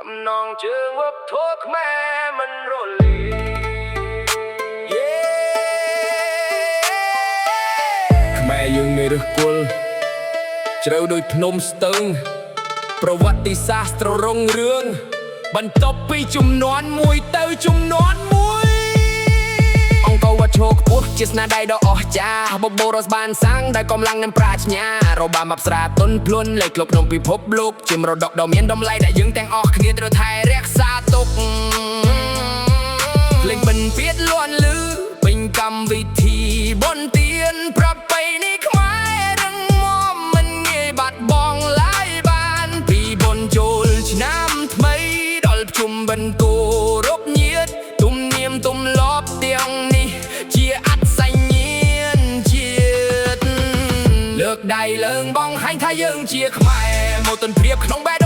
ចំណងជើងវប្បធម៌ខ្មែរមិនរលាយ ខ្មែរយើងមានឫសគល់ជ្រៅដូចភ្នំស្ទឹង ប្រវត្តិសាស្ត្ររុងរឿង បន្ទាប់ពីជំនាន់មួយទៅជំនាន់មួយ អង្គរវត្តឈរខ្ពស់ជាស្នាដៃដ៏អស្ចារ្យបបរសបានសាងដោយកម្លាំងនិងប្រាជ្ញារបាំអប្សរាទន់ភ្លន់លេចធ្លោក្នុងពិភពលោកជាមរតកដ៏មានតម្លៃដែលយើងទាំងអស់គ្នាត្រូវថែរក្សាទុក ភ្លេងពិណពាទ្យលាន់លឺពេញកម្មវិធីបុណ្យទានប្រពៃណីខ្មែររឹងមាំមិនងាយបាត់បង់ឡើយបានពីបុណ្យចូលឆ្នាំថ្មីដល់ភ្ជុំបិណ្ឌគោរពញាតទំនៀមទម្លាប់ទាំងនេះជាអត្តសញ្ញាណជាតិលើកដៃលើងបងហាញ់ថាយើងជាខ្មែរមោទនភាពក្នុងបេះ